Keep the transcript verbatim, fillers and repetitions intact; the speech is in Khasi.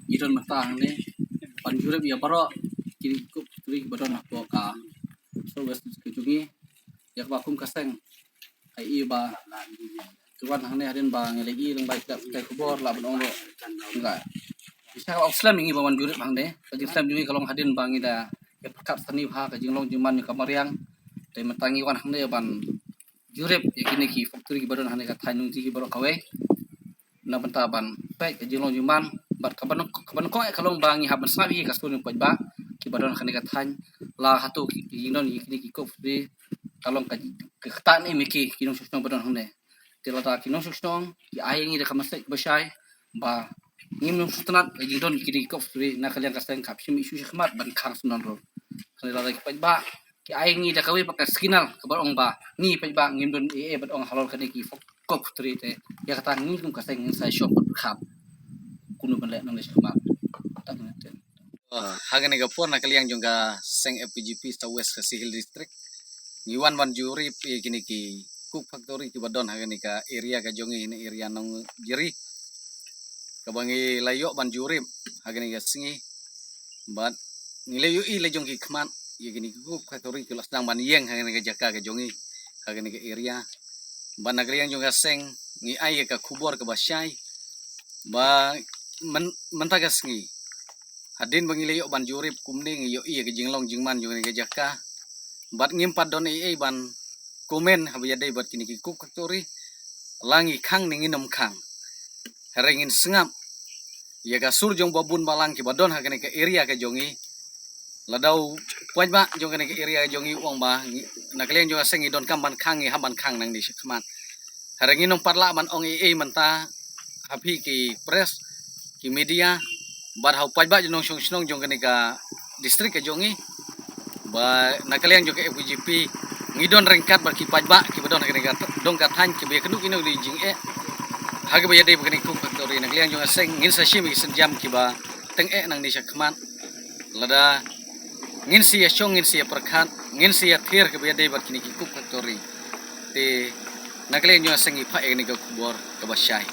ngi don mynta hangne ban jurip ïa baroh kine ki kup factory kiba don hapoh ka South West ka jong ngi. Ïa kaba kum ka seng, ka i ba ki wan hangne hadien ba ngi la i lyngba ki da ki khubor la ban ong ruh. Nga, ngi sa ka slem ïa ngi ba wan jurip hangne. Ka jingslem jong ngi ka long hadien ba ngi da ïa pyrkhat sani bha ka jinglong jingman jong ka mariang. Te mynta ngi wan hangne ban jurip ïa kine ki factory kiba don hangne ka thaiñ Nongji kiba baroh kawei. Na bynta ban peit ka jinglong jingman bad kaba nyngkong, kaba nyngkong eh ka long ba ngi hap ban sngap ïa ka sur jong paidbah kiba don hangne ka thaiñ, la hato ki, ki jingdon ïa kine ki kup factory ka long ka, ka ktah ne em ïa ki, ki nongshong shnong ba don hangne. Te lada ki nongshong shnong ki ai ïa ngi da ka message kaba shai ba ngim nang sngewtynnat ka jingdon ïa kine ki kup factory, na ka liang ka seng ka hap shim issue shakhmat ban khang sngewdon ruh. Hangne lada ki paidbah ki ai ngi da kawei pat ka signal kaba ong ba ngi paidbah ngim don ei ei ban ong halor kane ki kup factory, te ïa kata ngi kum ka seng ngin sa ïashong ban pyrkhat kumno ban leh nangne shakhmat. Tang ïa te. Ah, ha kane ka por na ka liang jong ka seng F K J P South West Khasi Hills District, ngi wan ban jurip ïa kine ki kup factory kiba don ha kane ka area ka jong ngi, ne area Nongjri, kaba ngi la ïoh ban jurip ha kane ka sngi. Bad ngi la ïohi la jong ki khmat ïa kine ki kup factory ki la sdang ban ïeng ha kane ka jaka ka jong ngi, ha kane ka area. Bad na ka liang jong ka seng ngi ai ïa ka khubor kaba shai ba myn-, mynta ka sngi, hadien ba ngi la ïoh ban jurip kumne, ngi ïohi ïa ka jinglong jingman jong kane ka jaka. Bad ngim pat don ei ei ban comment haba ïadei bad kine ki kup factory. La ngi khang ne ngin ym khang, hynrei ngin sngap ïa ka sur jong babun balang kiba don ha kane ka area ka jong ngi. Lada u paidbah jong kane ka area ka jong ngi u ong ba ngi, na ka liang jong ka seng ngi donkam ban khang, ngi hap ban khang nangne shakhmat. Hynrei ngin ym pat lah ban ong ei ei mynta ha phi ki press, ki media, bad ha u paidbah jong nongshong shnong jong kane ka district ka jong ngi. Ba na ka liang jong ka F K J P ngi don ryngkat bad ki paidbah kiba don ha kane ka dong ka thaiñ kiba ïakynduh ïa kine ki jingeh ha kaba ïadei bad kane ka kup factory. Na ka liang jong ka seng ngin sa shim ïa ki sienjam kiba tyngeh nangne shakhmat. Lada ngin sa ïashong, ngin sa ïapyrkhat, ngin sa ïathir kaba ïadei bad kine ki kup factory. Te na ka liang jong ka seng ngi phah ïa kane ka khubor kaba shai.